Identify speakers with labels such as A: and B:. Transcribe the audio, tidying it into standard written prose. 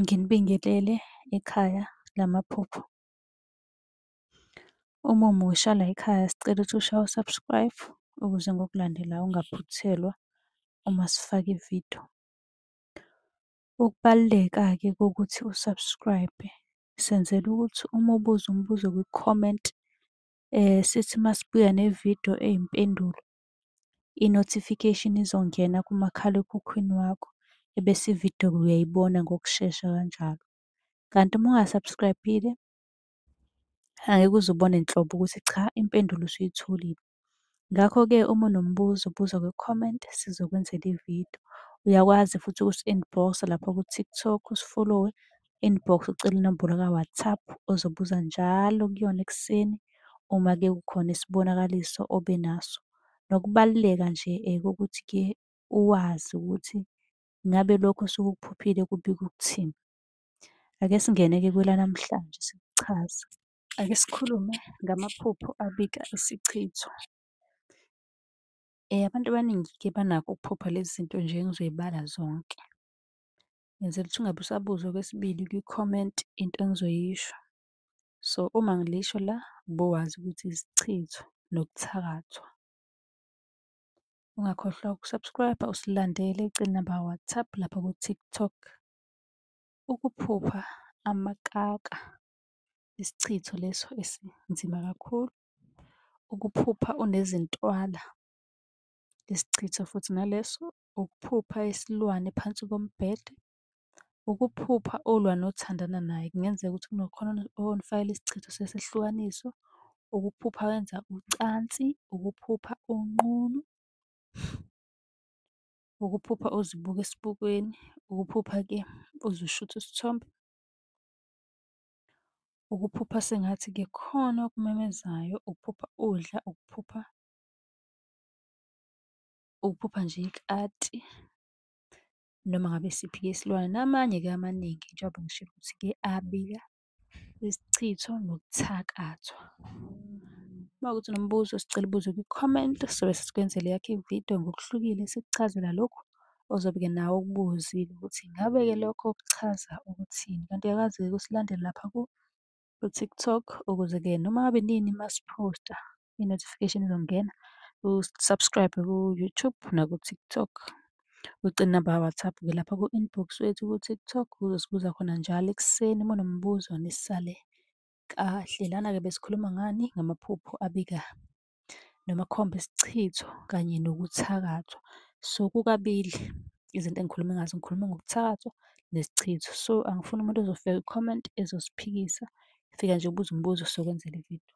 A: Nginibingelele ekhaya lamaphupho. Uma umusha layikhaya sicela ukuthi ushaye u-subscribe ukuze ngokulandelayo ungaphuthelwa uma sifaka ividiyo. Ukubaluleka-ke kokuthi u-subscribe-e, senzela ukuthi uma ubuza umbuzo kwi-comment, sithi uma sibuya nevidiyo eyimpendulo, i-notification izongena kumakhalekhukhwini wakho, ebese ividiyo-ke uyayibona ngokushesha kanjalo. Kanti uma unga-subscribe-ile, angeke uze ubone nhlobo ukuthi cha impendulo usuyitholile. Ngakho-ke uma unombuzo buza kwi-comment sizokwenzela ividiyo. Uyakwazi futhi ukusi-inbox-a lapha ku-TikTok usifolowe, inbox ucele inombolo ka-WhatsApp ozobuza njalo kuyona ekuseni uma-ke kukhona isibonakaliso obe naso. Nokubaluleka nje kokuthi-ke uwazi ukuthi ngabe lokhu osuke ukuphuphile kubika ukuthini. Ake singene-ke kwelanamhlanje sikuchaze. Ake sikhulume ngamaphupho abika isichitho. Abantu abaningi-ke banakho ukuphupha lezi zinto nje engizoyibala zonke. Ngenzela ukuthi ungabe usabuza okwesibili kwi-comment into engizoyisho. So, uma ngilisho la, ubowazi ukuthi isichitho nokuthakathwa. Ungakhohlwa uku-subscribe-a, usilandele, ucele inamba ka-WhatsApp lapha ku-TikTok. Ukuphupha amakaka, isichitho leso esinzima kakhulu. Ukuphupha unezintwala, isichitho futhi naleso. Ukuphupha isilwane phansi kombhede. Ukuphupha ulwa nothandana naye, kungenzeka ukuthi kunokhona onifakele isichitho sesehlukaniso. Ukuphupha wenza ucansi, ukuphupha unqunu, ukuphupha uzibuka esibukweni, ukuphupha-ke uzishutha isithombe. Ukuphupha sengathi-ke khona okumemezayo, ukuphupha udla, ukuphupha, ukuphupha nje ikati noma ngabe isiphi-ke isilwane. Namanye-ke amaningi njengoba ngishilo ukuthi-ke abika isichitho nokuthakathwa. Uma kuwukuthi unombuzo sicela ubuze kwi-comment sobe sikwenzela eyakho ividiyo ngokuhlukile sikuchazela lokhu ozobe-ke nawe ukubuzile ukuthi ngabe-ke lokho kuchaza ukuthini. Kanti uyakwazi-ke ukusilandela lapha ku-TikTok ukuze-ke noma ngabe inini masiphosta i-notification izongena. U-subscribe ku-YouTube naku-TikTok. Ucele inamba ka-WhatsApp-ke lapha ku-inbox wethu ku-TikTok uzosibuza khona njalo ekuseni uma unombuzo nisale kahle. Lana-ke besikhuluma ngani? Ngamaphupho abika noma akhomba isichitho kanye nokuthakathwa. So, kukabili izinto engikhulume ngazo, ngikhulume ngokuthakathwa nesichitho. So, angifuni umuntu ozofika kwi-comment ezosiphikisa, fika nje ubuze umbuzo sokwenzela ividiyo.